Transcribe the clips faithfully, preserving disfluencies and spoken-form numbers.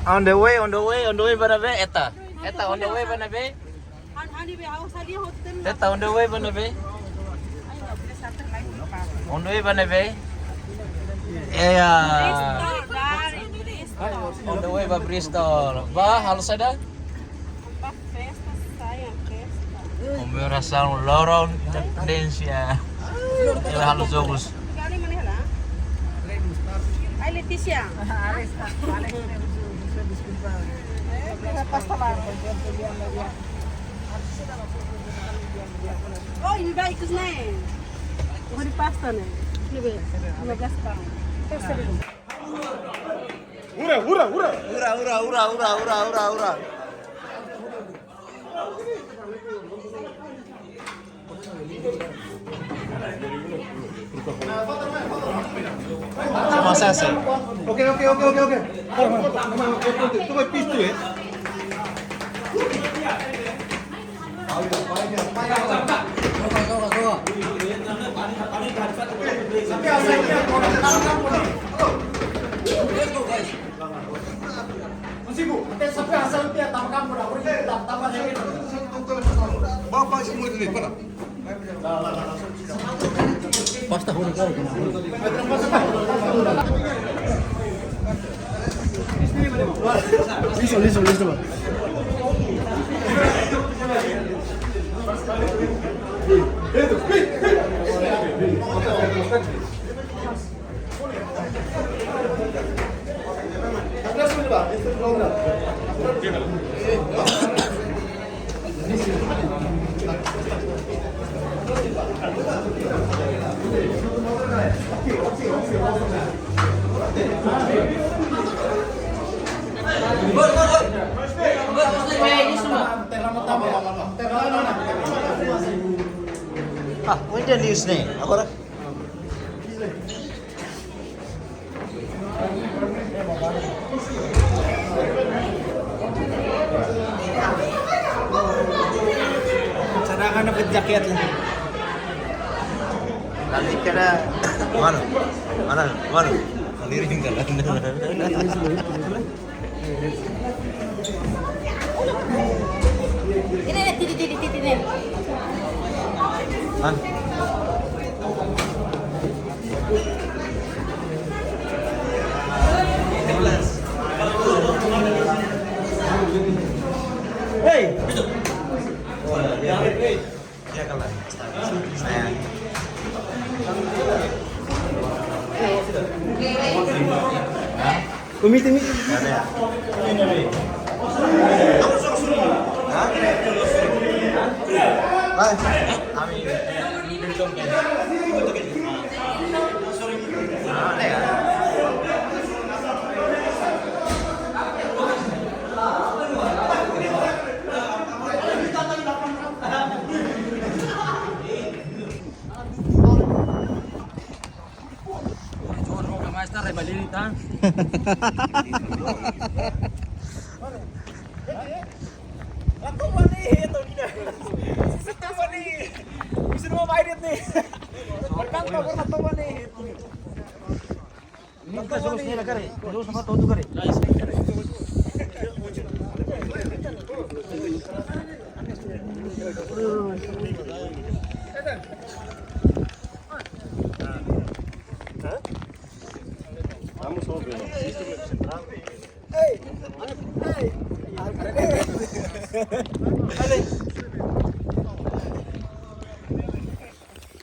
On the way, on the way, on the way ba ne'ebé, Eta? Eta, on the way ba ne'ebé? Eta, on the way ba ne'ebé? On the way ba ne'ebé? Iya. On the way ba Bristol. Ba, halo saida? Ba festa, sai festa. Komemorasaun loron independénsia. Ela halo jogus. Ai, Letícia. Pasta lá. Oh, ini baik, kus, ne'e. Oh, di pasta, ne'e. Ini be, lima belas pound. Pasta dulu. Hura, hura, hura. Hura, hura, hura. Masa sih? Oke, oke, oke, oke, oke. Para, para, para, para, oke, oke, oke. Itu baik pistu ya. Bapak semua ini, mana? Pasta huru kau. Listo, listo, listo, va. Ah, onde é isso, né? Agora. Cara kan dapat jaket lah. Kali kira mana? Mana? Mana? Kali ring kan. Ini, ini, titi, titi, titi, nih. Hah? Hei! Komite mi. Master, rebelin, tá? Ratu mani, itu dia. Ratu mani. Bisa mau main ini. Makan apa, Ratu mani? Ini kita suruh sini, kare. Terus sama tuh, kare.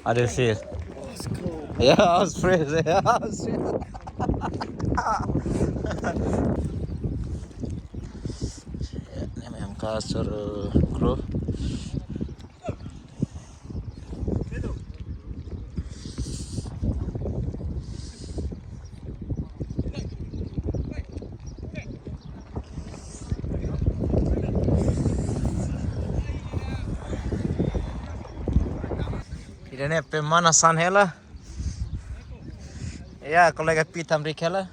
How do you feel? Yeah, I was freezing. Yeah, I was freezing. Ne'e mak M K Sur, eh, kru. Ida-ne'e pemanas an hela. Ya, kolega Pit hamriik hela.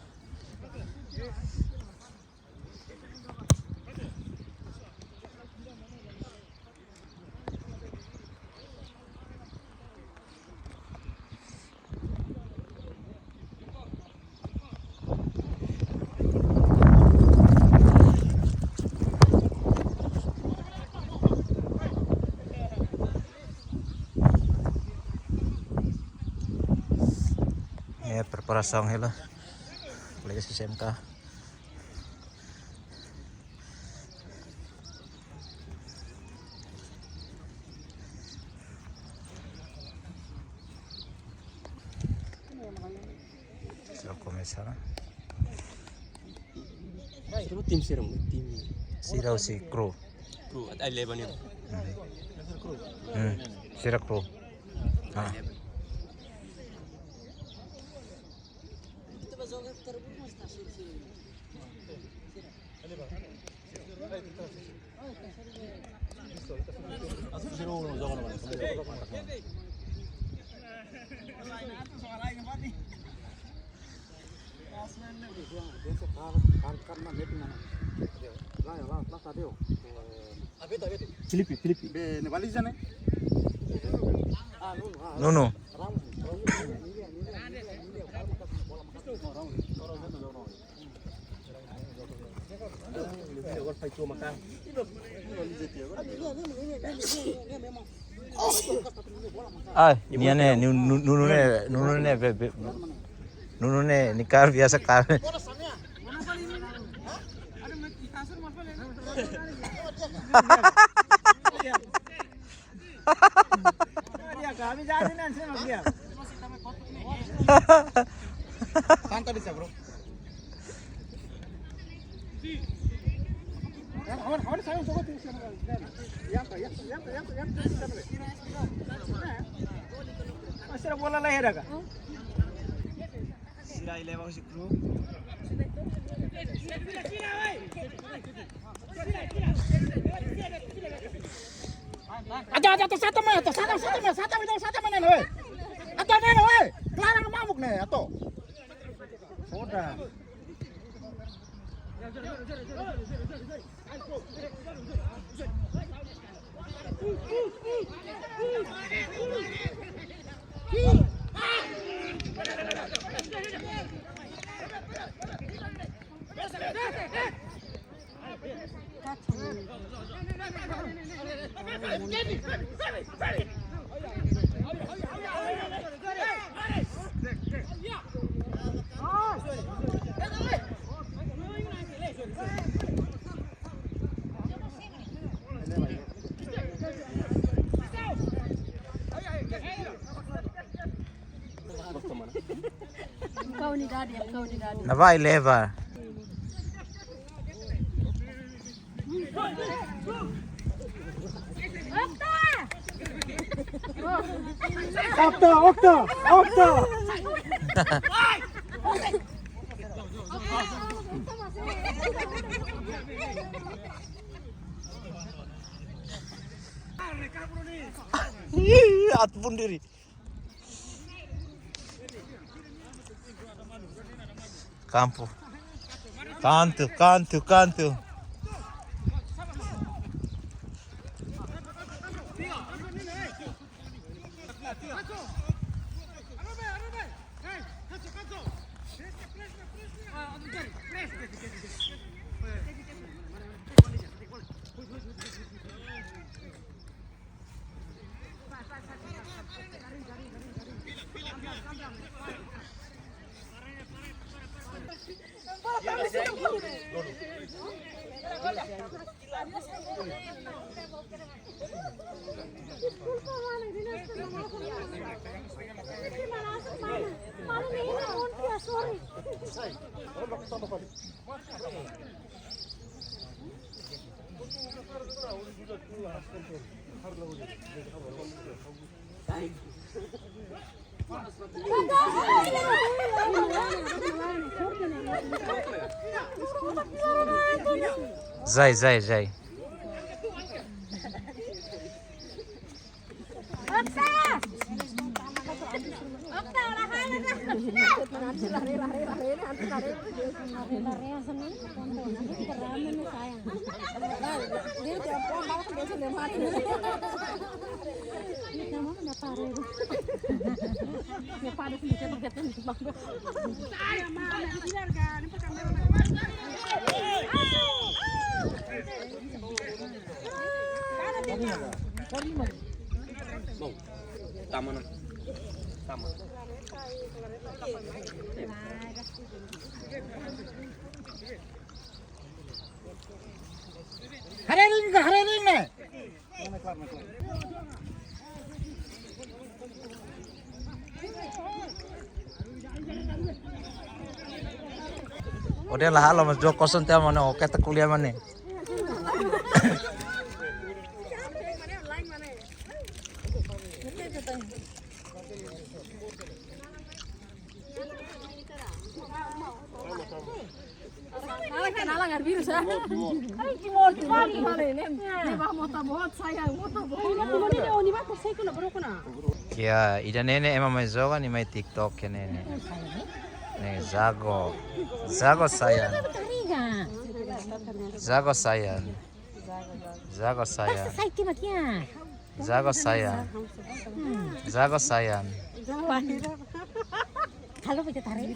Kosong hela. Kolega S M K. Sira komesa. Sira tim sira, tim. Sira husi kru. Kru, atu leva ne'e. Hmm. Hmm. Sira kru. Ah. Filipe, Filipe. Nuno. Ah, nia ne'e, Nu-, Nu-, Nuno ne'e, Nuno ne'e, be, be, Nuno ne'e, nia kaer biasa kaer. Dia, kami jadi nan sama dia. Santai bisa, bro. Yang kawan, kawan saya untuk itu, siapa? Yang, yang, yang, yang, yang, yang, masih ada bola lahir, kak? Sira eleva husi kru. Aja, aja, ato, satu mana, ato, satu, satu mana, satu mana, satu mana, weh. Ato, mana, weh. Larang mamuk ne'e, ato. Foda. Kau ni dadi, kau ni dadi. Ne'ebá eleva. Okta, okta, okta. Ih, atu bunuh diri. Kampu. Kantu, kantu, kantu. Zai, zai, zai. Bom, tama na. Tama. Ode la halo mas jo koson te mane, oke ta kuliah mane. Ya, ida ne'e ne'e ema mai joga, nia mai TikTok ya ne'e ne'e. Ne'e jago. Jago sayang. Jago sayang. Jago sayang. Jago sayang. Jago sayang. Kalau kita tarik.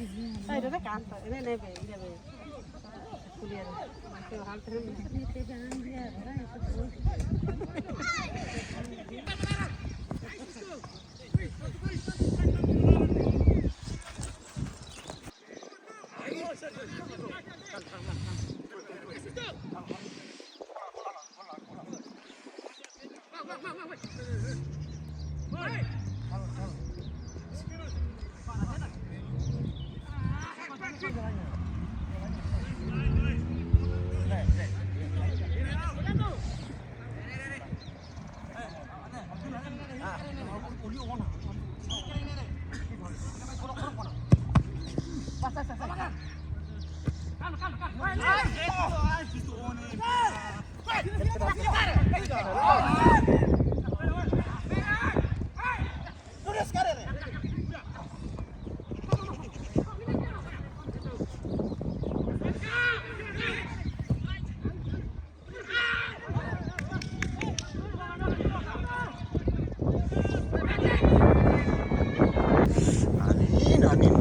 Anin, anin.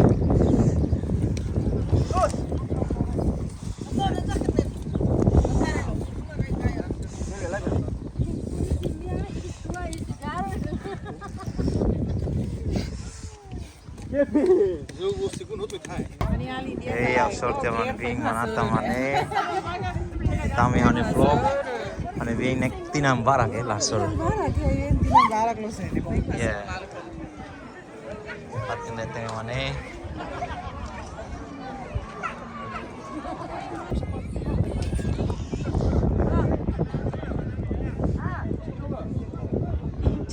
Jogu segundu tu thai. Ei, a sorte man bing manata mane. Tami ha'u-nia vlog. Mane bing ne'e tinan barak ya, la sol. Tinan barak ya, tinan barak loos ya. Ya. Patin de tengah mane.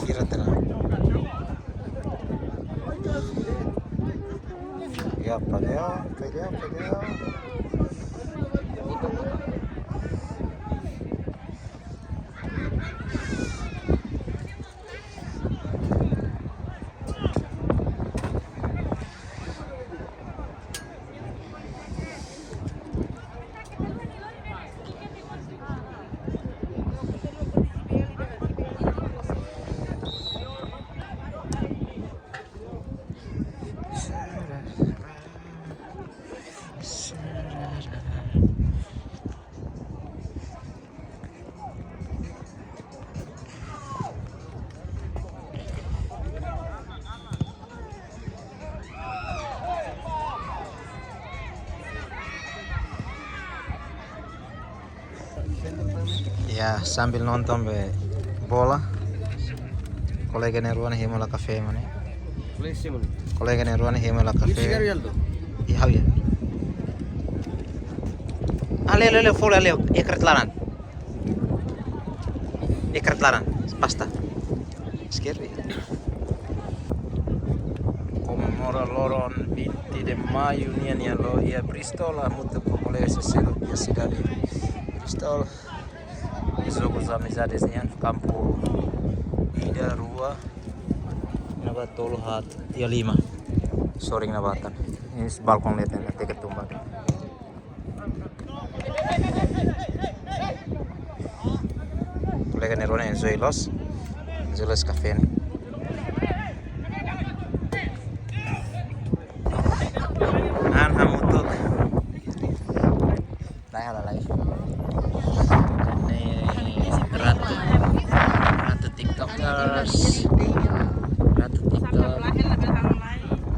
Tira tengah. Ya, padeo, padeo, padeo. Ya, sambil nonton be bola. Kolega ne'e rua ne'e hemu hela kafé mane. Kolega ne'e rua ne'e hemu hela kafé. Iya, ya. Ale, ale, ale, follow, ale, iha kret laran. Iha kret laran, pasta. Scary. Komemora loron vinte de Maio nian, nian lo iha Bristol, hamutuk ho kolega sira seluk iha sidade Bristol. Jogu amizades nian, kampu ida, rua, ne'ebá tolu, haat, iha lima. Sorin ne'ebá tan. Iha balkon leten, até ke tumba. Kolega ne'e rua ne'e enjoy loos. Enjoy loos kafé ne'e. An hamutuk. Lai halo live. Ne'e ratu, ratu TikTokers. Ratu TikTok.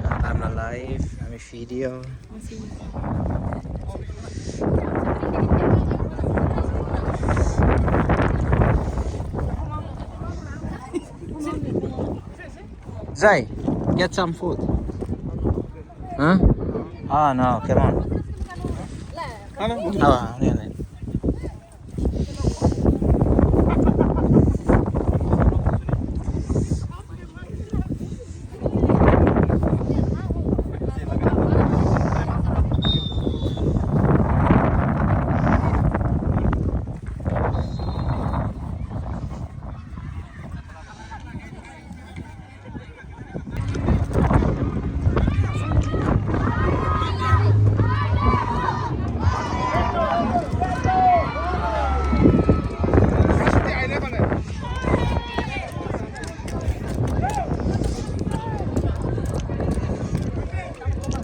An halo live, ami video. Zai, get some food. Huh? Ah, no, come on. Awa, ne'e, ne'e.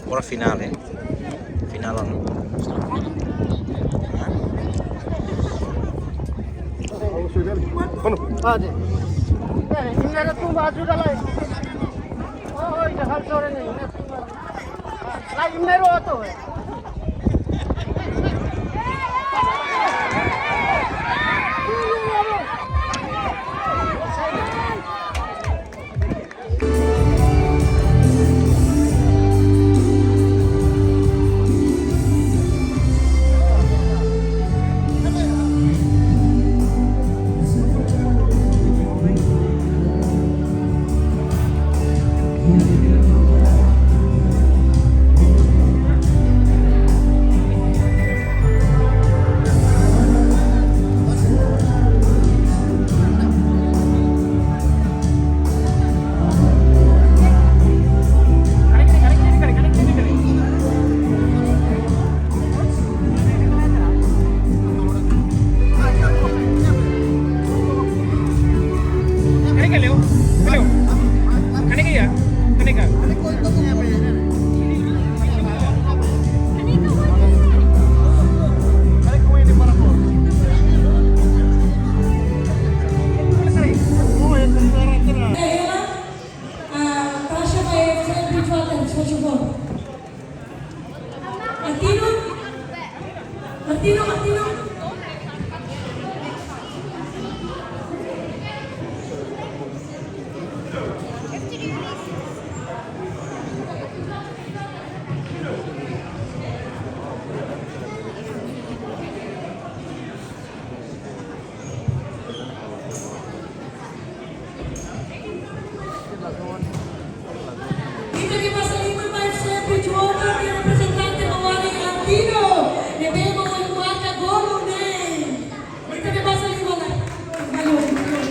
Agora final, eh? Final, não. Mano. Ah, de. Eh, ini ada tuh baju dah, lai. Oh, oh, ini hal sore nih. Lai, ini ada tuh, eh. Ah, Tasha vai frente de fato, por favor. Martino, Martino, Martino. Ita ke basa liman mai sempre joga, reprezentante Mawali Antino, ne'ebé mak marka golu ne'e. Ita ke basa liman lai. Valeu, valeu.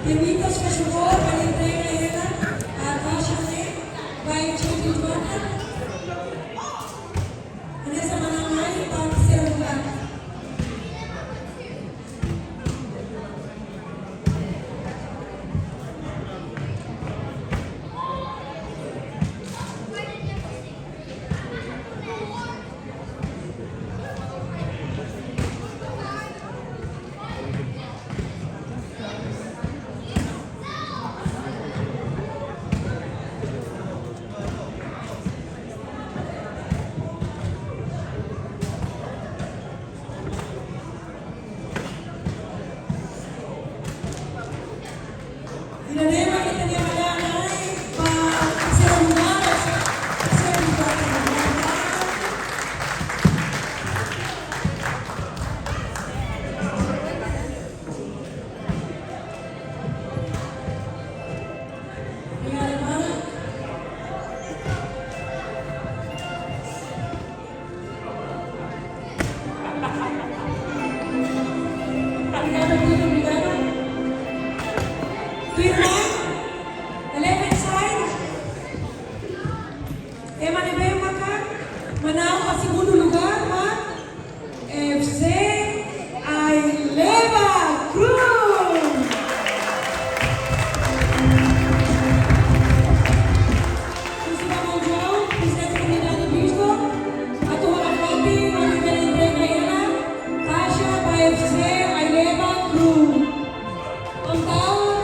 Permita, por favor, para entrega ela a Tasha, vai, tchau, tchau, tchau. Hanesan manán mai ba terceiro lugar. Ida-ne'e mak ita-nia malana ba terceiro lugar, terceiro lugar. Obrigada, mana. Obrigada, muito obrigada. Tuirmai, eleven side. Ema ne'ebé maka manán ba segundu lugar, mak F C Aileba Kruun. Husi ba maun João, prezidente komunidade Bispo, atu halo fatin, atu bele entrega hela, Tasha ba F C Aileba Kruun. Entaun,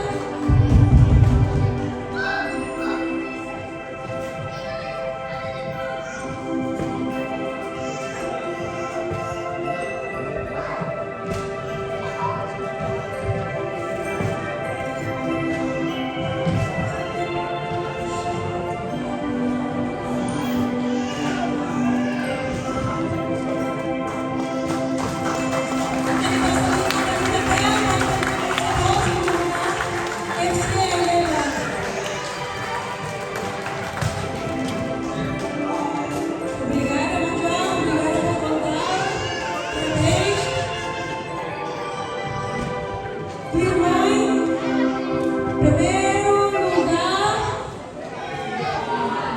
Primeiru lugar,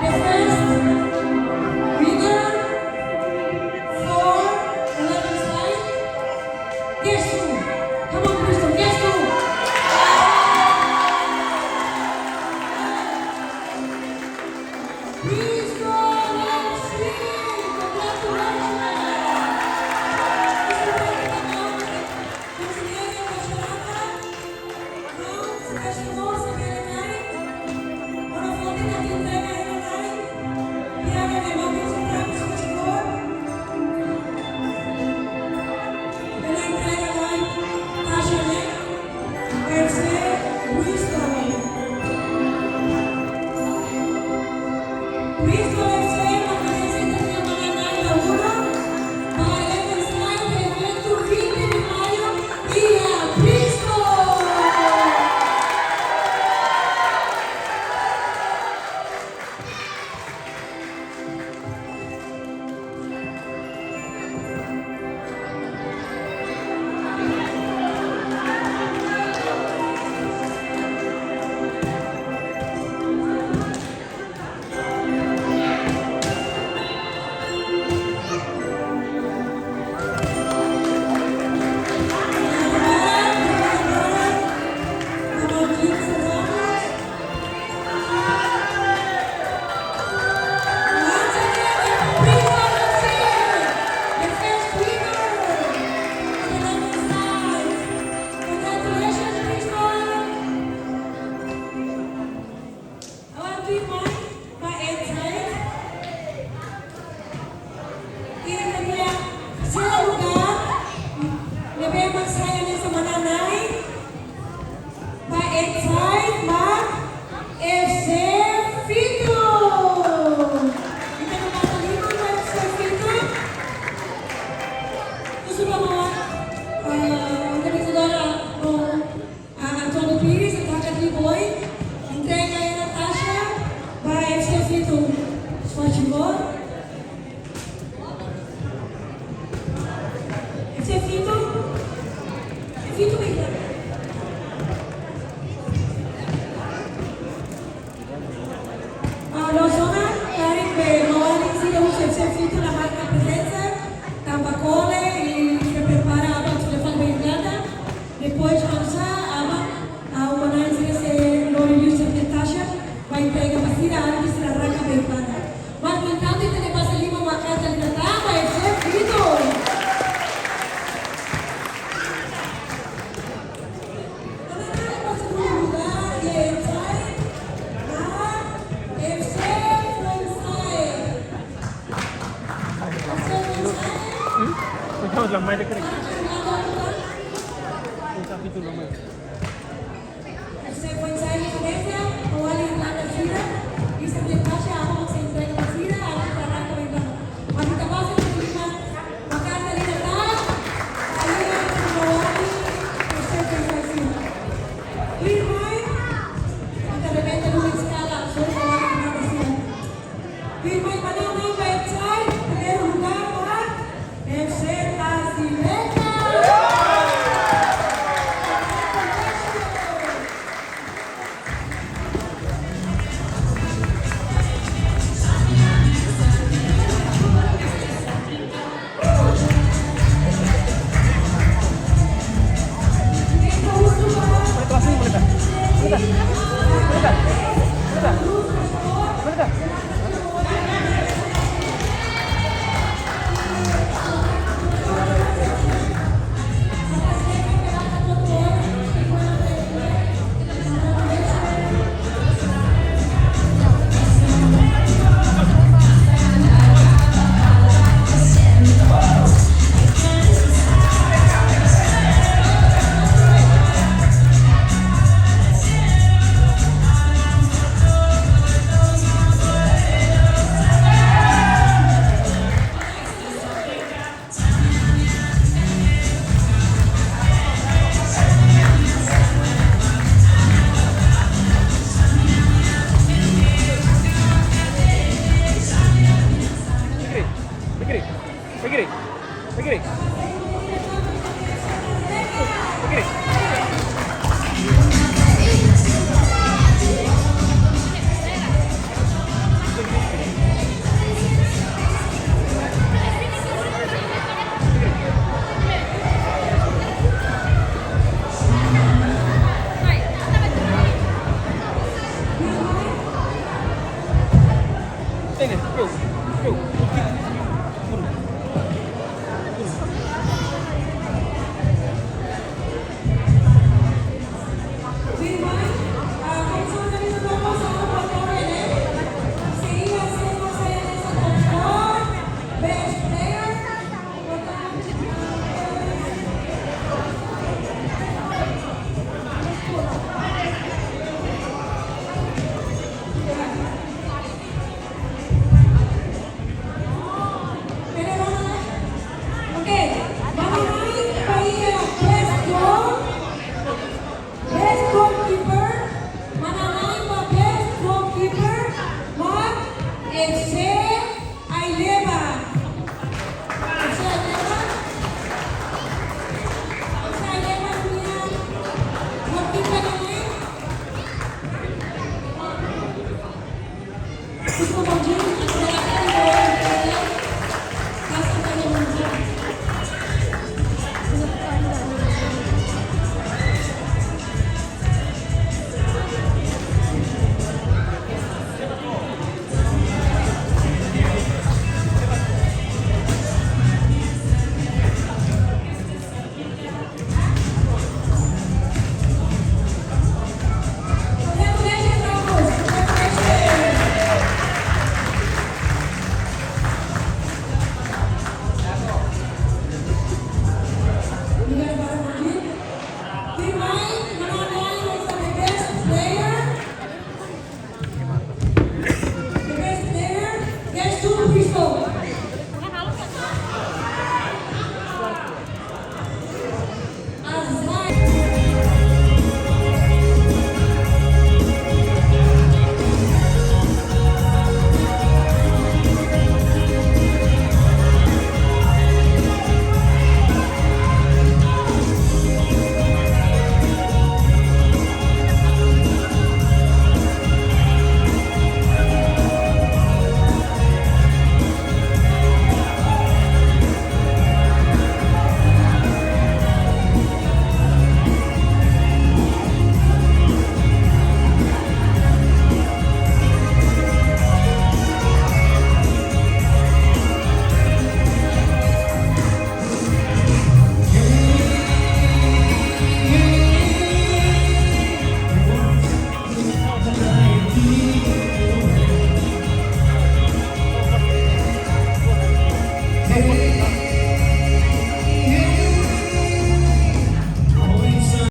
the first winner for eleven side, Gesu. Come on, Crystal, Gesu. Crystal F C, congratulations. Conselheira Machado. Agora tuirmai ba F C. I ita-nia terceiro lugar, ne'ebé mak sai hanesan manán-na'in ba F C, ba F C Fitu. Ita-nia basa liman ba F C Fitu. Husu ba, eh, organizadora, eh, António Pires, ataca de boi, entrega aí Natasha, ba F C Fitu, por favor. F C Fitu, F C Fitu, vem cá. Ah, no zona, karik be, no ali, se eu, F C Fitu, la marka prezensa, tanba kole, i sei prepara, aban, telefone, bem, nada. Depois, ha'u sá, aban, ah, o manán sei, sei lori liu sira-nia taxa, ba entrega ba sira, antes sira arranka bem para. Mas, no entanto, ita-nia basa liman mak ita liga tama, F C Fitu. Agora, ba segundo lugar, e aí, sai, ba F C Frontside. F C Frontside. Hum? Então, já mais de três. Um capítulo mais.